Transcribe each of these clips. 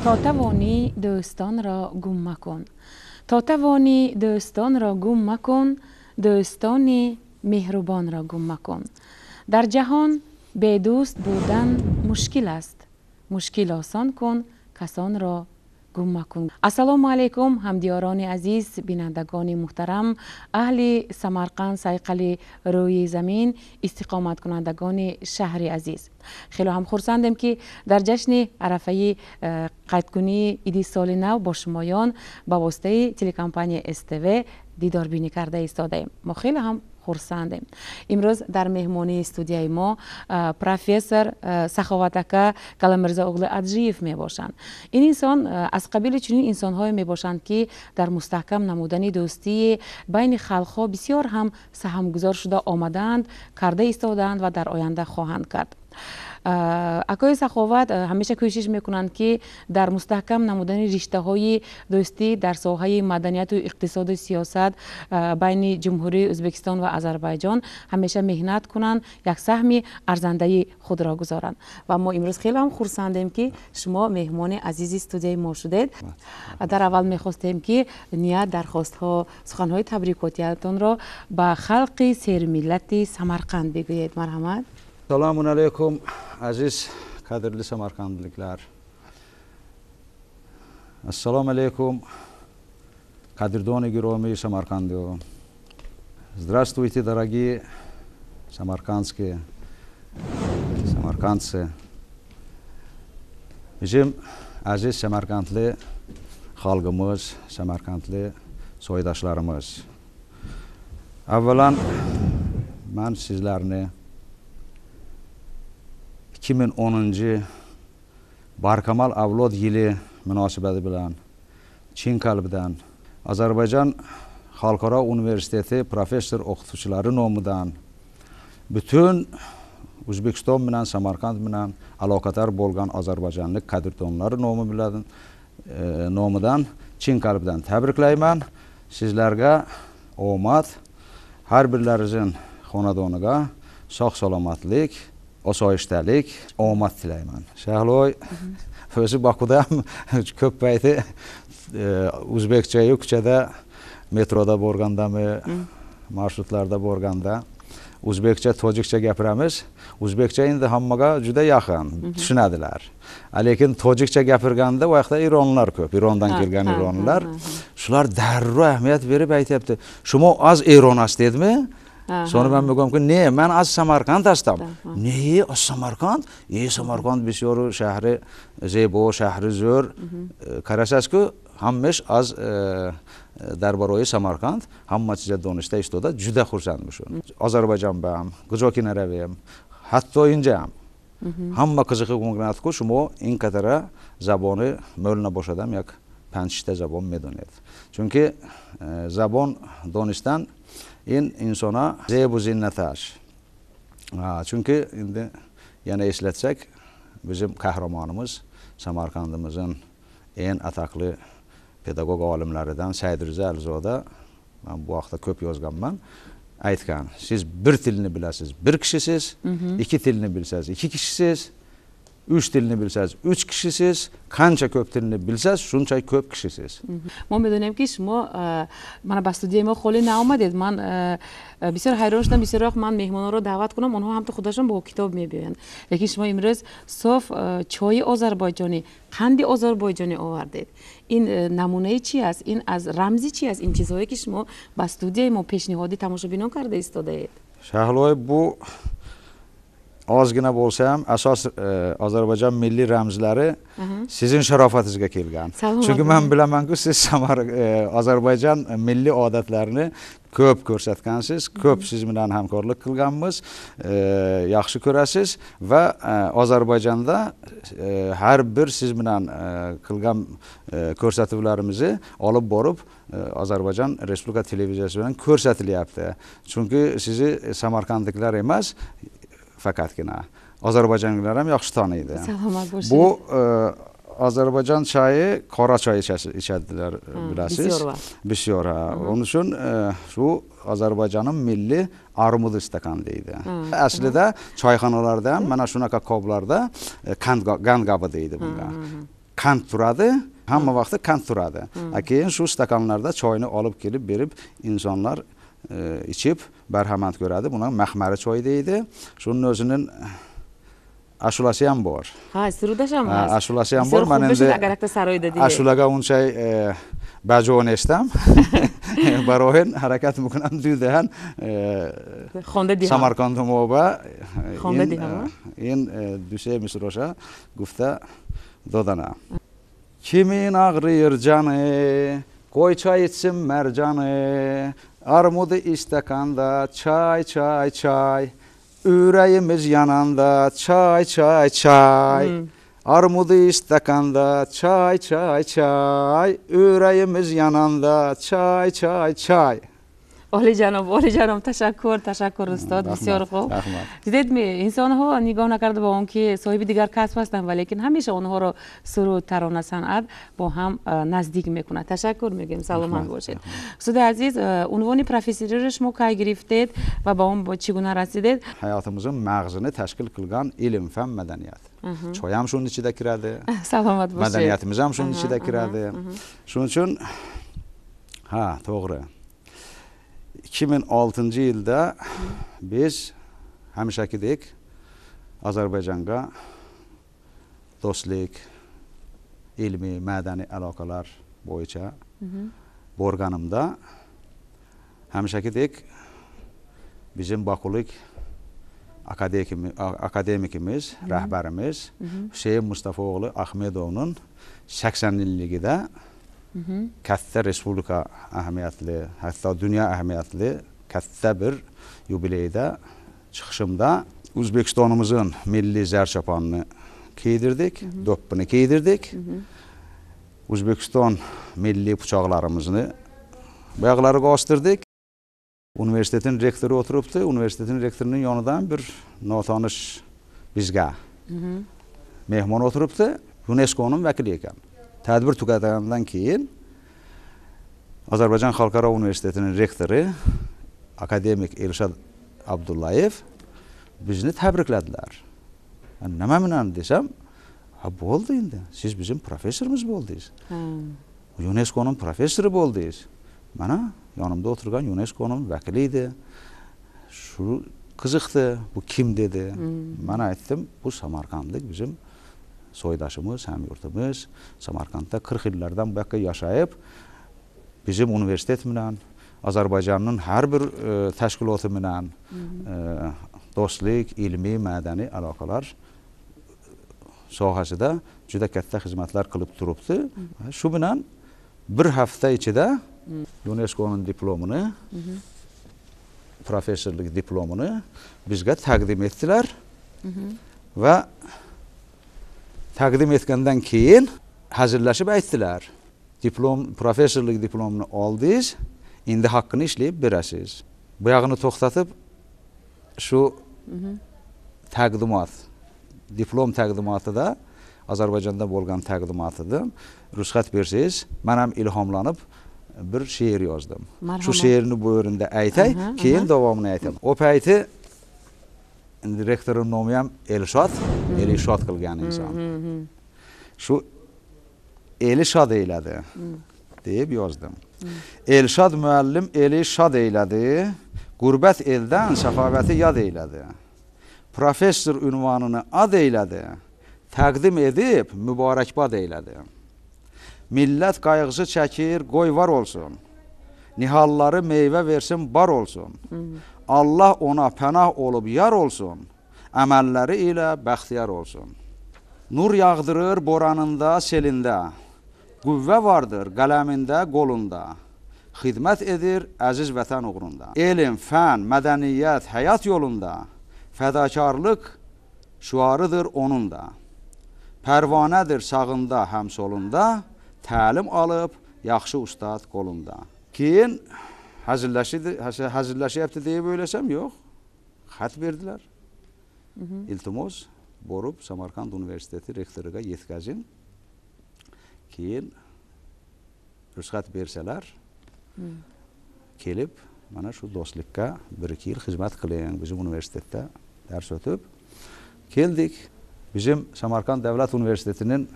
То тавонӣ дӯстонро гум макун, то тавонӣ дӯстонро гум макун, дӯстони меҳрубонро гум макун. Дар ҷаҳон бедӯст будан мушкил аст, мушкил осон кун, касонро гум макун. Ассалому алайкум, ҳамдиёрони азиз, бинандагони муҳтарам, аҳли Самарқанд, сайқали рӯи замин, истиқоматкунандагони шаҳри азиз. Хело ҳам хурсандем, ки дар ҷашни арафаи қайдкунии иди соли нав бо шумоён ба воситаи телекомпания СТВ дидорбинӣ карда истодаем. Мо хеле ҳам хурсандем. Имрӯз дар меҳмонии студияи мо профессор Саховат ака Каламирзо оғли Аджиев мебошанд. Ин инсон аз қабили чунин инсонҳое мебошанд, ки дар мустаҳкам намудани дӯстии байни халқҳо бисёр ҳам саҳмгузор шуда омадаанд, карда истодаанд ва дар оянда хоҳанд кард. Акои Саховат ҳамеша кӯшиш мекунанд, ки дар мустаҳкам намудани риштаҳои дӯстӣ дар соҳаи маданияту иқтисоду сиёсат байни Ҷумҳурии Ӯзбекистон ва Озарбойҷон ҳамеша меҳнат кунанд, як саҳми арзандаи худро гузоранд. Ва мо имрӯз хеле ҳам хурсандем, ки шумо меҳмони азизи студияи мо шудед. Дар аввал мехостем, ки ният, дархостҳо, суханҳои табрикотиятонро ба халқи сермиллати Самарқанд бигӯед. Марҳамат. Selamun aleyküm aziz qadrli samarqandliklar. Assalomu alaykum, qadrdoni giromi Samarqandu. Здравствуйте, дорогие самаркандские самаркандцы. Bizim aziz samarqandli xalqimiz, samarqandli soydaşlarımız. Avvalan mən sizlərni 2010 Barkamal Avlod yili münasibəti bilan chin qalbdan Azərbaycan Xalqara Universiteti professor o'qituvchilari nomidan bütün O'zbekiston bilan, Samarqand bilan aloqador bo'lgan Ozarbayjonlik qadrdonlari nomi bilan nomidan chin qalbdan tabriklayman. Sizlarga omad, har birlaringizin xonadoniga sog' salomatlik, osoyishtalik, omad tilayman. Shahloy o'zi Bokuda ham ko'p payti o'zbekchayu ko'chada, metroda borgandami, marshrutlarda borganda o'zbekcha, tojikcha gapiramiz. O'zbekcha endi hammaga juda yaqin, tushunadilar. Lekin tojikcha gapirganda u yoqda eronlar ko'p, Erondan kelgan eronlar. Shular darrov ahamiyat berib aytyapti. Shumo az Eron dedimi? Sonra ben мегӯям, ки не, ман аз Самарқанд ҳастам. Не, аз Самарқанд? Е, Самарқанд бисёр шаҳри зебо, шаҳри зӯр. Қарасаз-ку, ҳамаш аз дар бораи Самарқанд ҳама чиза дониста истода juda xursand мешаванд. Озарбойҷон бам, куҷо ки наравем, ҳатто инҷа ҳам ҳама qiziqib мекунад-ку, шумо ин қадара забони мӯл набошадам, як панҷта забон медонед. Чунки забон донистан ин insona zebu zinnatаш. Чунки endi yana eslatsak, bizim qahramonimiz, Samarqandimizin eng ataqli pedagog olimlaridan Said Riza Alizoda, man bu haqda ko'p yozganman, aytgan: siz bir tilni bilasiz, bir kishisiz, ikki tilni bilsangiz, ikki kishisiz, uch tilni bilsangiz, uch kishisiz, qancha ko'p tilni bilsangiz, shuncha ko'p kishisiz. Мо медонем, ки шумо мана ба студияи мо холӣ наомадед. Ман бисёр ҳайрон шудам, бисёр вақт ман меҳмононро даъват кунам, онҳо ҳамто худашон бо китоб мебиёянд, лекин шумо имрӯз соф чойи озарбойҷонӣ, қанди озарбойҷонӣ овардед. Ин намунаи чи аст? Ин аз рамзи чи аст, ин чизҳое, ки шумо ба студияи мо пешниҳоди тамошобинон карда истодаед? Шаҳлои, bu ozgina bo'lsa ham asos Ozarbayjon milliy ramzlari sizin sharofatingizga kelgan. Chunki men bilamanku, siz Ozarbayjon milliy odatlarini ko'p ko'rsatgansiz, ko'p siz bilan hamkorlik qilganmiz, yaxshi ko'rasiz va Ozarbayjonda har bir siz bilan qilgan ko'rsatuvlarimizni olib borib Ozarbayjon Respublika televiziyasi bilan ko'rsatilyapti. Chunki sizni samarqandliklar emas, faqatgina ozarbayjonliklar ham yaxshi taniydi. Salomat bo'ling. Bu Ozarbayjon choyi, qora choy ichadilar, bilasiz. Bisyor. Onun uchun shu Ozarbayjonning milliy armudi stakan deydi. Aslida choyxonalarda ham mana shunaqa qoblarda qand qabi deydi bunga. Qand turadi, hamma vaqtda qand turadi. Keyin shu stakanlarda choyni olib kelib berib insonlar ichib barhamand ko'radi. Buni mahmari choy deydi. Shuning o'zining ashulasi ham bor. Ha, surudash ham bor. Ashulasi ham bor. Men endi agarakda saroyda deydi. Ashulaga uncha bajo nestam. Barohin harakat mikunam dudahan. Xonda diham. Samarqand moba. Xonda diham. In duse misrosha gufta dodana. Kimin ağrıyır canı, koy çay içsin mercanı, armudu istakanda çay çay çay, ürəyimiz yananda çay çay çay, armudu istakanda çay çay çay, ürəyimiz yananda çay çay çay. Oliyjanob, oliyjanob, tashakkur, tashakkur ustod, bisyor хуб. Дидед, инсонҳо нигоҳ накарда ба он ки соҳиби дигар касб ҳастанд, валекин ҳамеша онҳоро суруд, тарона, санъат бо ҳам наздик мекунад. Ташаккур мегӯем, саломат бошед. Устоди азиз, унвони профессориро шумо кай гирифтед ва ба он чӣ гуна расидед? Hayotimizning mag'zini tashkil qilgan ilm, fan, madaniyat. Choy ham shuning ichida kiradi. Salomat bo'ling. Madaniyatimiz ham shuning ichida kiradi. Shuning uchun ha, to'g'ri. 2006-yilda biz həmişəkidek Azərbaycanga dostluq, ilmi, mədəni əlaqələr boyunca borganımda həmişəkidek bizim Bakulik akademikimiz, rəhbərimiz Hüseyin Mustafaoğlu Ahmedovun 80 illiği katta respublika əhəmiyyətli, hətta dünya əhəmiyyətli katta bir yubileydə çıxışımda Uzbekistanımızın milli zərçapanını giydirdik, doppini giydirdik. Uzbekistan milli bıçaqlarımızı bayaqları qastırdık. Universitetin rektoru oturubdu. Universitetin rektorunun yanından bir notanış bizgə mehman oturubdu. UNESCO'nun vəkili ekan. Tədbir tüqətəndən keyin Azərbaycan Xalqara Universitetinin rektoru akademik Elşad Abdullayev bizni təbriklədilər. Nə mənə desəm, ha boldu indi, siz bizim professorumuz boldunuz. UNESCO'nun professoru boldunuz. Mənə yanımda oturğan UNESCO'nun vəkili idi. Şu qızıqdı, bu kim dedi. Mənə aytdım, bu Samarqandlıq bizim soydaşımız, həmyurtumuz Samarqandda 40 illərdən bu yoqqa yaşayıb bizim universitet ilə, Azərbaycanın hər bir təşkilatı ilə dostluq, ilmi, mədəni əlaqələr sohəsində juda katta xizmətlər qilib turibdi. Shu bilan bir hafta ichida UNESCO'nun diplomini, professorlik diplomini bizga taqdim etdilar va taqdim etgandan keyin hazırlaşıb aytdilar. Diplom, professorlik diplomini oldingiz, endi haqqini ishlayib berasiz. Bu yog'ini to'xtatib shu taqdimot, diplom taqdimotida Azərbaycanda bo'lgan taqdimotida ruxsat bersangiz, men ham ilhomlanib bir she'r yozdim. Shu she'rni bu yerda aytay, keyin davomini aytaman. O payti endi rektorim nomi ham Elshod, eli shod qilgan inson. Shu eli shod eyladi deyib yozdim. Elşad müəllim eli şad eylədi, qürbət eldən səxavəti yad eylədi. Professor ünvanını ad eylədi, təqdim edib mübarəkbad eylədi. Millət qayğısı çəkir, qoy var olsun. Nihalları meyvə versin, bar olsun. Allah ona pənah olub yar olsun, əməlləri ilə bəxtiyar olsun. Nur yağdırır boranında, selində, qüvvə vardır qələmində, qolunda. Xidmət edir əziz vətən uğrunda. Elm, fən, mədəniyyət, həyat yolunda, fədakarlıq şüarıdır onun da. Pərvanədir sağında, həm solunda, təlim alıb yaxşı ustad qolunda. Keyin hazırlaşıyaptı deyib öyləsəm, yox. Xət verdilər. İltimos borub Samarqand Universiteti rektoriga yetkazin. Keyin ruxsat bersalar, kelib mana shu do'stlikka 1-2 yil xizmat qiling, bizim universitetda dars o'tib keldik. Bizim Samarqand Davlat Universitetinin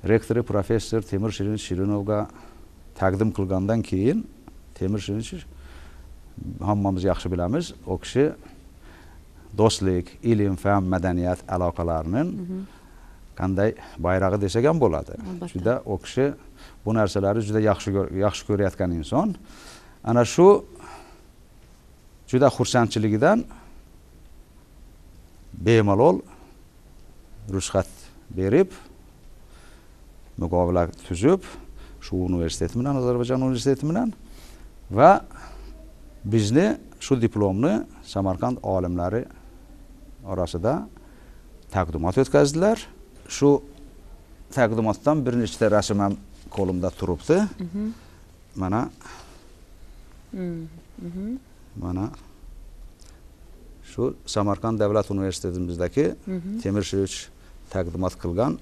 Rektori professor Temur Shirinovich Shirinovga taqdim qilgandan keyin Temur Shirinovich hammamiz yaxshi bilamiz, o kishi do'stlik, ilm, fan, madaniyat aloqalarining qanday bayrog'i desak ham bo'ladi. Juda o kishi bu narsalarni juda yaxshi ko'rayotgan inson. Ana shu juda xursandchiligidan bemalol ruxsat berib, muqovila tuzib, shu universitet bilan, Ozarbayjon universiteti bilan va bizni shu diplomni Samarqand olimlari orasida taqdimot o'tkazdilar. Shu taqdimotdan bir nechta rasm ham qo'limda turibdi. Mana mana shu Samarqand Davlat universitetimizdagi Temur Shirovich taqdimot qilgan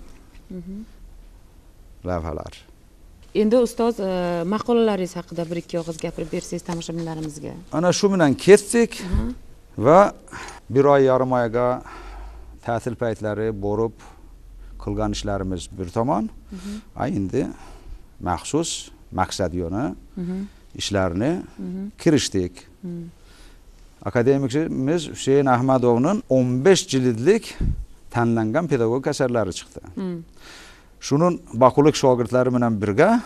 lavhalar. Endi ustoz, maqolalaringiz haqida bir ikki og'iz gapirib bersangiz tomoshabinlarimizga. Ana shu bilan ketdik va bir oy yarim oyga ta'til paytlari borib qilgan ishlarimiz bir tomon, endi maxsus maqsad yo'ni ishlarni kirishdik. Akademikimiz Huseyn Ahmadovning 15 jildlik tanlangan pedagogik asarlari chiqdi. Shunun Bakulik shogirdlari bilan birga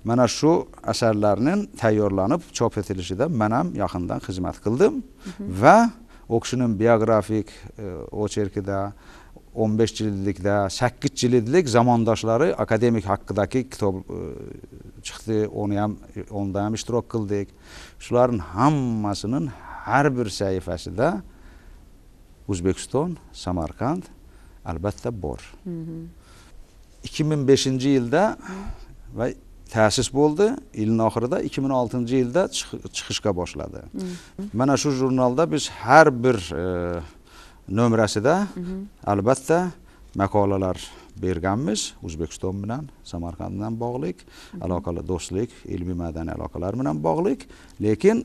mana shu asarlarning tayyorlanib chop etilishida men ham yaqindan xizmat qildim va o kishining biografik ocherkida 15 jildlikda 8 jildlik zamondoshlari akademik haqidagi kitob chiqdi, uni ham onda ham ishtirok qildik. Shularning hammasining har bir sahifasida O'zbekiston, Samarqand albatta bor. 2005-yilda va ta'sis bo'ldi, yilning oxirida 2006-yilda chiqishga boshladi. Mana shu jurnalda biz har bir nomrasida albatta maqolalar berganmiz. O'zbekiston bilan, Samarqand bilan bog'liq, aloqalar, do'stlik, ilmiy madaniy aloqalar bilan bog'liq. Lekin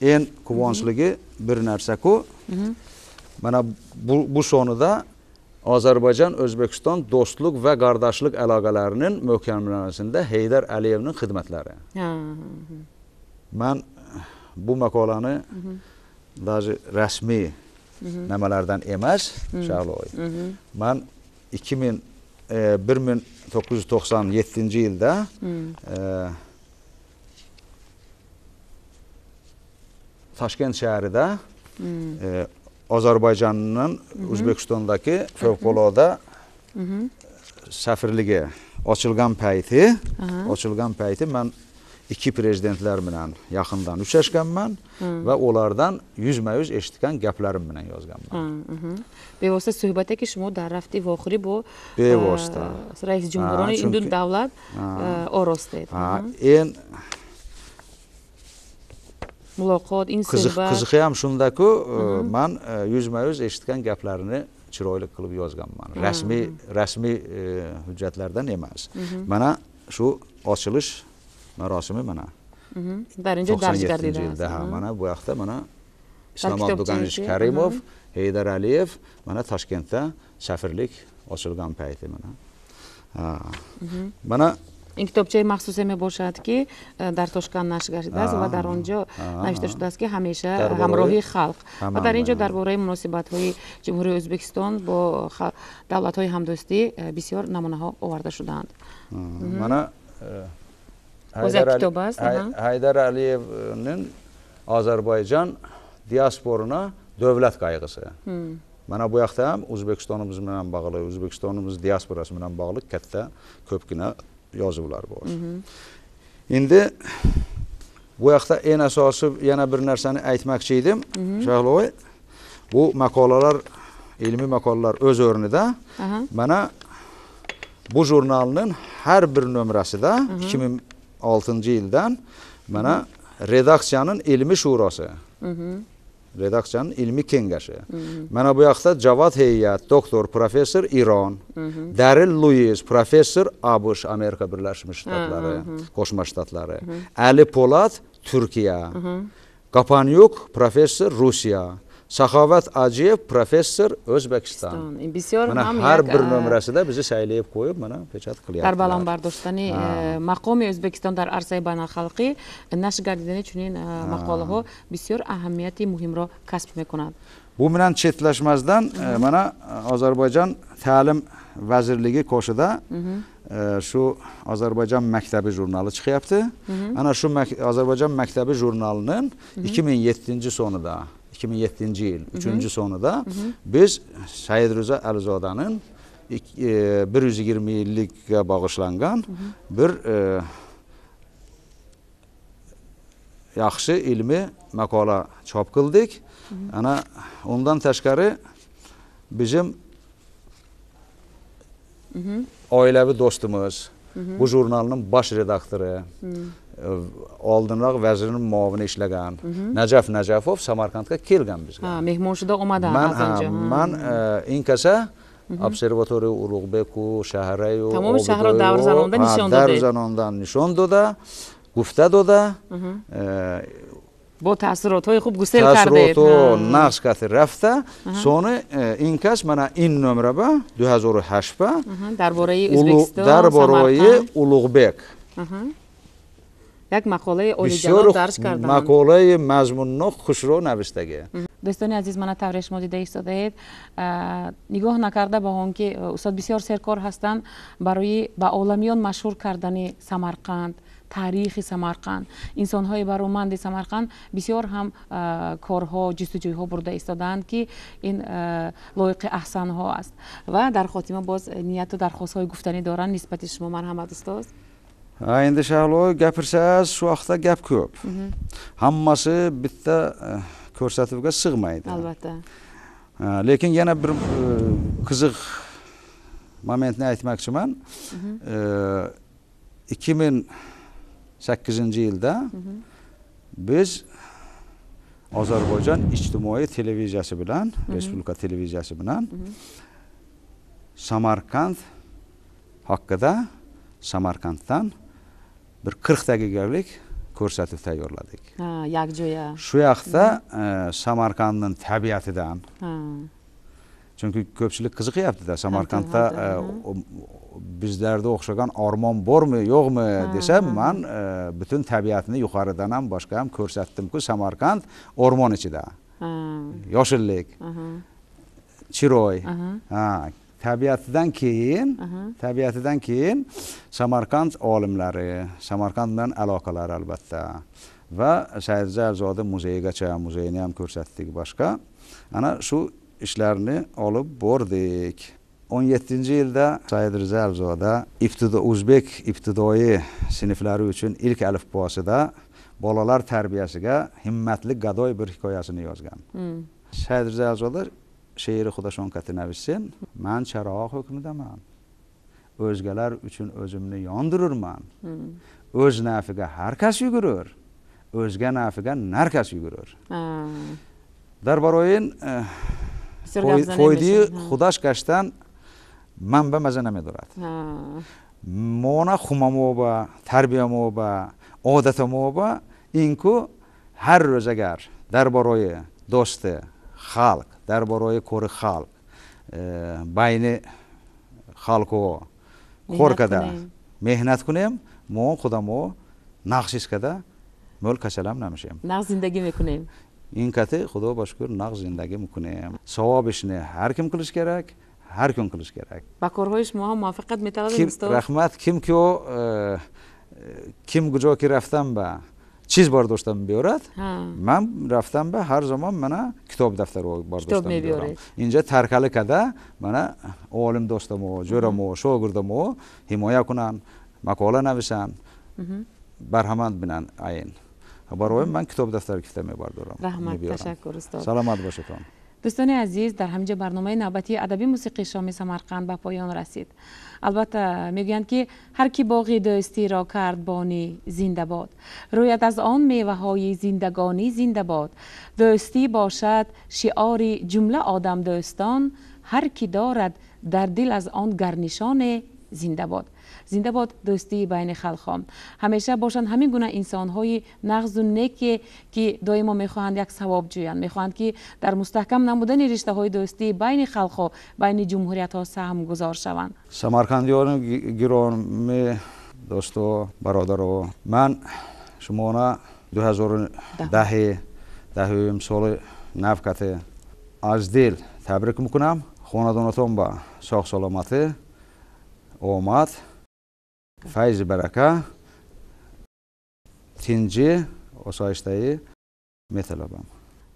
eng quvonchligi bir narsa-ku, mana bu sonida Azərbaycan Özbekistan dostluq və qardaşlıq əlaqələrinin möhkəmlənməsində Heydər Əliyevin xidmətləri. Mən bu məqalanı daha rəsmi nəmələrdən emas, Şəhloy. Mən 1997-ci ildə Taşkent şəhərində Azərbaycanın Özbekistandakı fövqəladə səfirliyi açılğan pəyti mən iki prezidentlər ilə yaxından üçləşkənmən və onlardan yüzmə-yüz eşitən gəplərim ilə yazğanmən. Bevosita söhbətə ki, şumo dar rafti vaxuri bu Reis Cumhuriyeti indun davlat orostid. En muloqot, in suhbat. Qizig'i ham shunda-ku, men yuzma-yuz eshitgan gaplarini chiroyli qilib yozganman. Rasmiy hujjatlardan emas. Mana shu ochilish marosimi mana. Dar injo darj gardida. Mana bu yoqda mana Islom Abduganiyevich Karimov, Heydar Aliyev mana Toshkentda safirlik ochilgan payti mana. Mana این کتابچه مخصوص می باشد که در تاشکند نشر گردیده است و در آنجا نوشته شده است که همیشه همراهی خلق و در اینجا درباره مناسبت‌های جمهوری ازبکستان با دولت‌های همدوستی بسیار نمونه‌ها آورده شده‌اند. من Heydər Əliyevin Azərbaycan diasporuna dövlət qayğısı. Mana bu yoqda ham O'zbekistonimiz bilan bağlı, O'zbekistonimiz diasporası bilan bağlı katta ko'pgina yozuvlar bor. Endi bu yoqda eng asosi yana bir narsani aytmoqchi edim, Shahloy. Bu maqolalar, ilmiy maqolalar o'z o'rnida. Mana bu jurnalning har bir nomrasida 2006-yildan mana redaksiyaning ilmiy shurasi. Redaksiyanın ilmi kengashi. Mana bu yoqda Javad Heyat, doktor, professor İran, Daril Luiz, professor ABŞ, Amerika Birleşmiş Ştatları, Qoşma Ştatları, Ali Polat, Türkiye, Kapanyuk, professor Rusiya, Saxovat Ajiyev, professor, O'zbekiston. Bisyor mana har bir nomerasida bizni saylayib qo'yib, mana pechat qilyaptilar. Дар баланд бардоштани мақоми O'zbekiston дар арсаи байналхалқӣ нашр гардидани чунин мақолаҳо бисёр аҳамияти муҳимро касб мекунад. Bu bilan chetlashmasdan mana Ozarbayjon Ta'lim vazirligi qo'shida shu Ozarbayjon maktabi jurnali chiqyapti. Ana shu Ozarbayjon maktabi jurnalining 2007-sonida, 2007-yil 3-sonida biz Said Rizo Alizodaning 120 yillikka bag'ishlangan bir yaxshi ilmiy maqola chop qildik. Ana undan tashqari bizim oilaviy do'stimiz, bu jurnalning bosh redaktori, oldinroq vazirning muovini ishlagan Najaf Najafov Samarqandga kelgan bizga. Mehmon shuda omadan azonja. Man inkasa observatoriya Ulug'beku, shahrayu, tamomi shahro davr zanonda nishon doda. Davr zanondan nishon doda, gufta doda. Бо таъсиротҳои хуб гусел кардед. Таъсирото нақш кард рафта. Сони ин кас мана ин номраба 2008 ба дар бораи Ӯзбекистон, дар бораи Улуғбек як мақолаи олиҷаноб дарҷ карданд. Мақолаи мазмуннок хушро навиштагӣ. Дӯстони азиз, мана тавре шумо дида истодаед, нигоҳ накарда ба он ки устод бисёр серкор ҳастанд барои ба оламиён машҳур кардани Самарқанд, таърихи Самарқанд, инсонҳои бароманди Самарқанд бисёр ҳам корҳо, ҷустуҷӯйҳо бурда истодаанд, ки ин лоиқи аҳсанҳо аст. Ва дар хотима боз нияту дархостҳои гуфтанӣ доранд нисбати шумо. Марҳамат, устоз. Endi Shahlo, gapirsangiz shu haqda gap ko'p. Hammasi bitta ko'rsatuvga sig'maydi. Albatta. Lekin yana bir qiziq momentni aytmoqchiman. 2008-yilda biz Ozarbayjon ijtimoiy televiziyasi bilan, Respublika televiziyasi bilan Samarqand haqida Samarqanddan bir 40 daqiqalik ko'rsatuv tayyorladik. Yakjoya. Shu yoqda Samarqandning tabiatidan. Chunki ko'pchilik qiziqyapti-da, Samarqandda bizlarda o'xshagan ormon bormi, yo'qmi desa, men butun tabiatni yuqoridan ham boshqa ham ko'rsatdim-ku, Samarqand o'rmon ichida. Yoshillik, chiroy. Tabiatidan keyin Samarqand olimlari, Samarqand bilan aloqalari albatta va Said Rizo Alizoda muzeyigacha, muzeyini ham ko'rsatdik boshqa. Ana shu ishlarni olib bordik. 17-yilda Said Rizo Alizoda o'zbek ibtidoiy sinflari uchun ilk alifbosida bolalar tarbiyasiga himmatli gadoy bir hikoyasini yozgan. Said Rizo Alizoda she'ri Xudoshon Katinavishsin, "Man charog' hukmidaman. O'zgalar uchun o'zimni yondirurman. O'z nafiga har kas yugurur, o'zga nafiga nar kas yugurur." Darbaroyin foydi xudosh gashtan manba maza namedorад. Mona xumamoba, tarbiyamoba, odatamoba inku har ro'z agar darbaroyi do'sti xalq, darbaroyi ko'ri xalq, bayni xalqo ko'rkada mehnat kunem, mo xudamo naqsh iskada mo'l kasalam namishim. Naqsh zindagi mekunem. Inkati xudo ba shukur naqsh zindagi mekunem. Savob ishni har kim qilish kerak, har kun qilish kerak. Ba korҳои шумо ҳам муваффақият металабем, устод. Rahmat. Kimki kim gujoki raftan ba чиз бардоштам биёрад, ман рафтам ба ҳар замон мана китоб дафтар бардоштам мебиёрам. Инҷа таркали када мана олим дӯстамо, ҷӯрамо, шогирдамо ҳимоя кунанд, мақола нависанд, барҳаманд бинанд айн. Барои ман китоб дафтар кифта мебардорам. Раҳмат, ташаккур устод. Саломат бошедон. Дӯстони азиз, дар ҳаминҷо барномаи навбатии адабӣ мусиқии шоми Самарқанд ба поён расид. Албатта мегӯянд ки ҳар ки боғи дӯстиро кард бонӣ зинда бод, рӯяд аз он меваҳои зиндагонӣ зинда бод. Дӯстӣ бошад шиори ҷумла одамдӯстон, ҳар ки дорад дар дил аз он гарнишоне Зинда бод, зинда бод дӯстии байни халқҳо. Ҳамеша бошанд ҳамин гуна инсонҳои нағзу неке, ки доимо мехоҳанд як савоб ҷӯянд, мехоҳанд, ки дар мустаҳкам намудани риштаҳои дӯстии байни халқҳо, байни ҷумҳуриятҳо саҳмгузор шаванд. Самарқандиёни гиромӣ, дӯсту бародаро, ман шумона 2010 даҳуюм соли навкате аз дил табрик мекунам. Хонадонатон ба соғ саломатӣ, омад, файзи барака, тинҷӣ, осоиштаӣ металабам.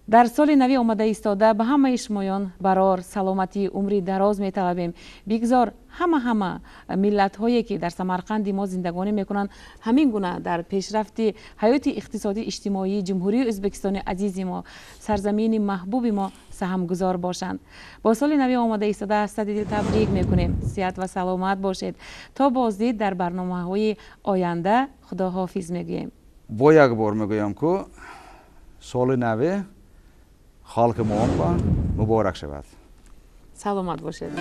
Дар соли нави омада истода ба ҳамаи шумоён барор, саломатӣ, умри дароз металабем. Бигзор ҳама миллатҳое, ки дар Самарқанди мо зиндагонӣ мекунанд, ҳамин гуна дар пешрафти ҳаёти иқтисодӣ, иҷтимоии Ҷумҳурии Ӯзбекистони азизи мо, сарзамини маҳбуби мо саҳмгузор бошанд. Бо соли нави омада истода аз сади дил табрик мекунем. Сиҳат ва саломат бошед. То боздид дар барномаҳои оянда худоҳофиз мегӯем. Бо як бор мегӯям, ку соли нави халқи мо муборак шавад. Саломат бошед.